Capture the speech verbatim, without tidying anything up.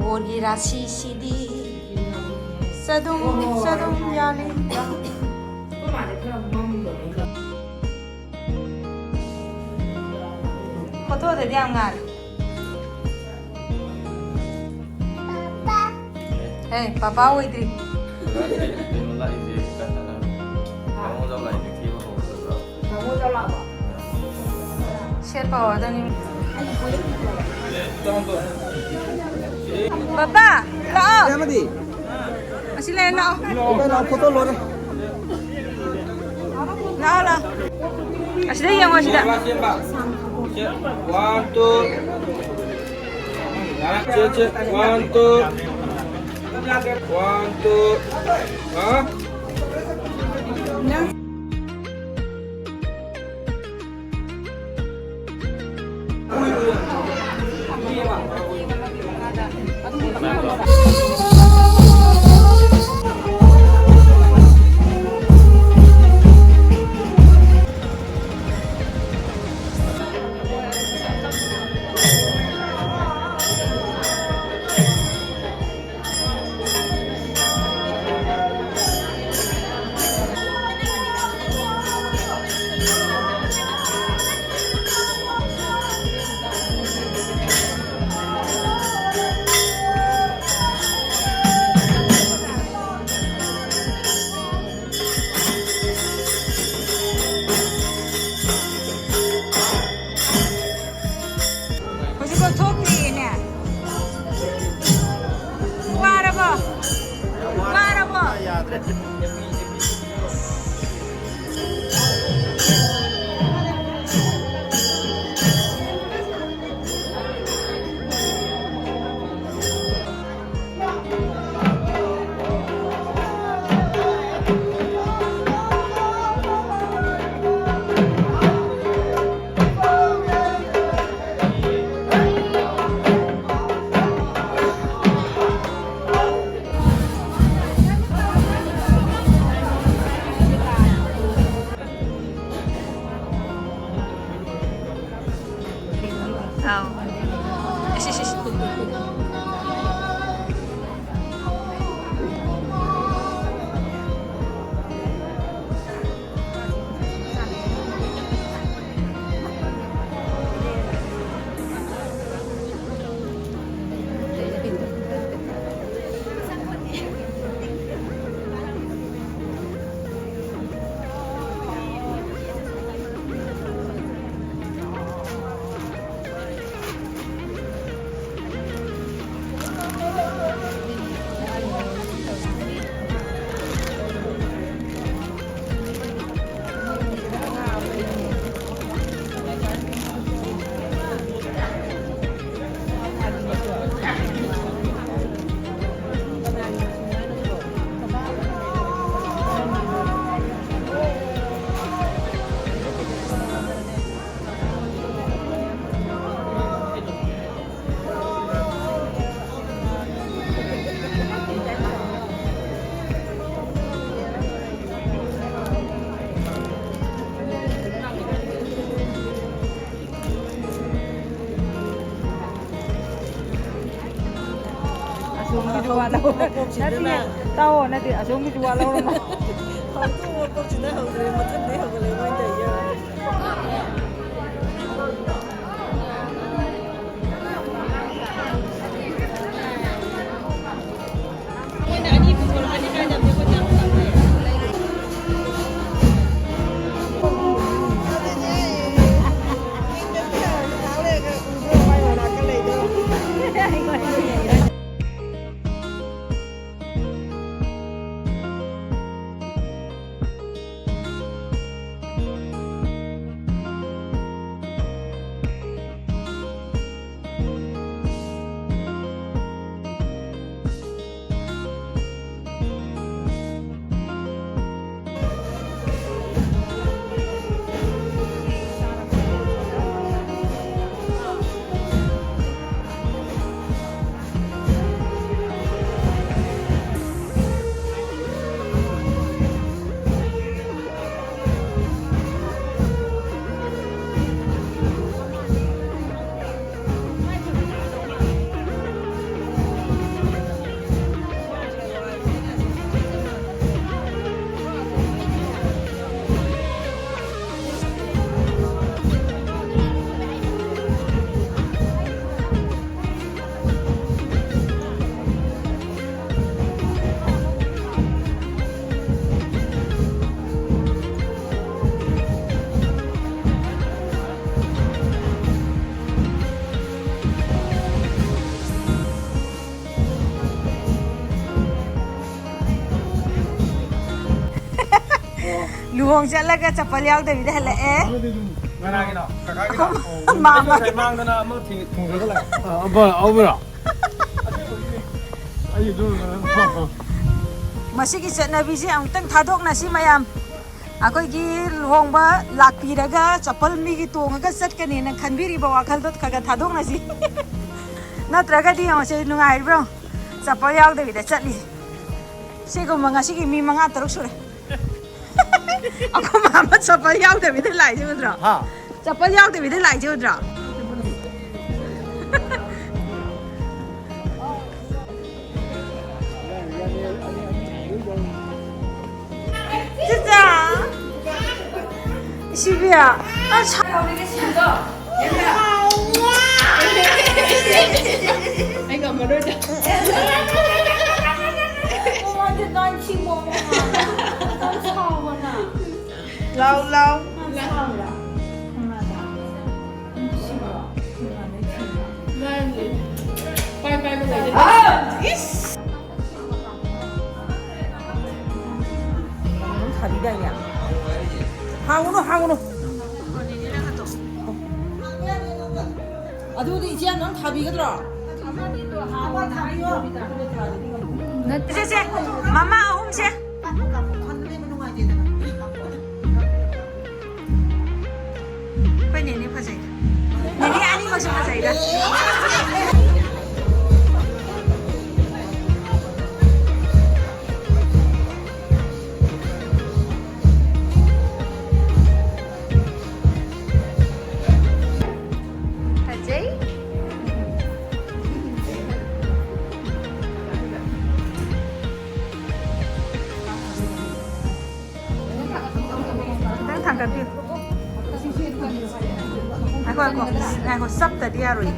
ꯕꯣꯔꯒꯤ ꯔꯥꯁꯤꯁꯤꯗꯤ ꯆꯗꯨꯝ ꯆꯗꯨꯝ ꯌꯥꯜꯂꯤ꯫ ꯐꯣꯇꯣꯗꯗꯤ ꯌꯥꯝ ꯉꯥꯜꯂꯤ꯫ ꯍꯦ, ꯄꯥꯄꯥ ꯑꯣꯏꯗ꯭ꯔꯤ꯫ ꯀꯩꯅꯣ ꯂꯥꯛꯏꯁꯦ, ꯀꯅꯥꯅꯣ? ꯇꯥꯃꯣ ꯂꯧ ꯂꯥꯛꯏꯁꯦ ꯀꯦꯕ ꯍꯧꯔꯕ꯭ꯔꯣ? ꯁꯦꯠꯄ ꯍꯧꯔꯗꯅꯤ꯫ ꯄꯥꯄꯥ, ꯂꯥꯛꯑꯣ꯫ ꯑꯃꯗꯤ? ꯑꯁꯤ ꯂꯩꯔꯦ, ꯂꯥꯛꯑꯣ꯫ ꯂꯥꯛꯑꯣ, ꯐꯣꯇꯣ ꯂꯣꯏꯔꯦ꯫ ꯂꯥꯛꯑꯣ, ꯂꯥꯛꯑꯣ꯫ ꯑꯁꯤꯗ ꯌꯦꯡꯉꯣ, ꯑꯁꯤꯗ꯫ One, two. ꯆꯦ, ꯆꯦ, ꯋꯥꯟ, ꯇꯨ꯫ One, two. ꯍꯥ? ꯍꯧꯖꯤꯛꯐꯥꯎ ꯊꯣꯛꯇ꯭ꯔꯤꯌꯦꯅꯦ꯫ ꯋꯥꯔꯕꯣ? ꯋꯥꯔꯕꯣ? ꯅꯠꯇꯤꯌꯦ, ꯇꯥꯎꯑꯣ, ꯅꯠꯇꯦ, ꯑꯁꯣꯝꯒꯤꯁꯨ ꯋꯥ ꯂꯧꯔꯝꯃꯣ꯫ ꯍꯧꯗꯣꯡ ꯃꯀꯣꯛꯁꯤꯅ ꯍꯧꯈ꯭ꯔꯦ, ꯃꯊꯟꯗꯩ ꯍꯧꯒꯠꯂꯦ ꯃꯣꯏꯅ ꯇꯧꯔꯤꯁꯦ꯫ ꯂꯨꯍꯣꯡ ꯆꯠꯂꯒ ꯆꯄꯜ ꯌꯥꯎꯗꯕꯤꯗ ꯍꯜꯂꯛꯑꯦ꯫ ꯀꯅꯥꯒꯤꯅꯣ? ꯀꯀꯥꯒꯤꯔꯣ? ꯑꯩꯈꯣꯏ ꯃꯥꯃ꯫ ꯉꯁꯥꯏ ꯃꯥꯡꯗꯅ ꯑꯃ ꯊꯤ-, ꯊꯣꯡꯖꯜꯂꯒ ꯂꯥꯛꯑꯦ꯫ ꯑ, ꯑꯃ, ꯑꯃꯔꯣ? ꯑꯁꯦꯡꯕꯒꯤꯅꯦ꯫ ꯑꯩ ꯑꯗꯨ ꯃꯁꯤꯒꯤ ꯆꯠꯅꯕꯤꯁꯦ ꯑꯃꯨꯛꯇꯪ ꯊꯥꯗꯣꯛꯅꯁꯤ ꯃꯌꯥꯝ꯫ ꯑꯩꯈꯣꯏꯒꯤ ꯂꯨꯍꯣꯡꯕ ꯂꯥꯛꯄꯤꯔꯒ ꯆꯄꯜ ꯃꯤꯒꯤ ꯇꯣꯡꯉꯒ ꯆꯠꯀꯅꯦꯅ ꯈꯟꯕꯤꯔꯤꯕ ꯋꯥꯈꯜꯗꯣ ꯈꯔ ꯈꯔ ꯊꯥꯗꯣꯛꯅꯁꯤ꯫ ꯅꯠꯇ꯭ꯔꯒꯗꯤ ꯌꯦꯡꯉꯣꯁꯦ, ꯅꯨꯡꯉꯥꯏꯔꯤꯕ꯭ꯔꯣ? ꯆꯄꯜ ꯌꯥꯎꯗꯕꯤꯗ ꯆꯠꯂꯤꯁꯦ꯫ ꯁꯤꯒꯨꯝꯕ ꯉꯁꯤꯒꯤ ꯃꯤ ꯃꯉꯥ ꯇꯔꯨꯛ ꯁꯨꯔꯦ꯫ ꯑꯩꯈꯣꯏ ꯃꯥ ꯑꯃ ꯆꯄꯜ ꯌꯥꯎꯗꯕꯤꯗ ꯂꯥꯛꯏꯁꯦ ꯎꯗ꯭ꯔꯣ? ꯍꯥ? ꯆꯄꯜ ꯌꯥꯎꯗꯕꯤꯗ ꯂꯥꯛꯏꯁꯦ ꯎꯗ꯭ꯔꯣ? ꯁꯤꯕꯤꯌꯥ, ꯑꯁ꯫ ꯑꯩ ꯉꯝꯃꯔꯣꯏꯗ꯫ ꯂꯥꯎ, ꯂꯥꯎ꯫ ꯃꯥꯅꯦ꯫ ꯄꯥꯏ ꯄꯥꯏꯕ ꯂꯩꯔꯦ꯫ ꯏꯁ! ꯅꯪ ꯊꯥꯕꯤꯗꯥꯏꯅꯦ? ꯍꯥꯡꯉꯨꯅꯨ, ꯍꯥꯡꯉꯨꯅꯨ꯫ ꯑꯗꯨꯗꯤ ꯏꯆꯦ ꯅꯪ ꯊꯥꯕꯤꯒꯗ꯭ꯔꯣ? ꯅꯠꯇꯦ꯫ ꯁꯦ, ꯁꯦ, ꯃꯃꯥ ꯑꯍꯨꯝꯁꯦ꯫ ꯑꯩꯈꯣꯏ ꯅꯦꯅꯦ ꯐꯖꯩꯗ꯫ ꯅꯦꯅꯦ ꯑꯅꯤꯃꯛꯁꯨ ꯐꯖꯩꯗ꯫ ꯐꯖꯩ꯫ ꯈꯤꯇꯪ ꯊꯥꯡꯒꯠꯄꯤꯌꯨ꯫ ꯉꯥꯏꯈꯣ, ꯉꯥꯏꯈꯣ꯫ ꯉꯥꯏꯈꯣ, ꯆꯞꯇꯗꯤ ꯌꯥꯔꯣꯏ꯫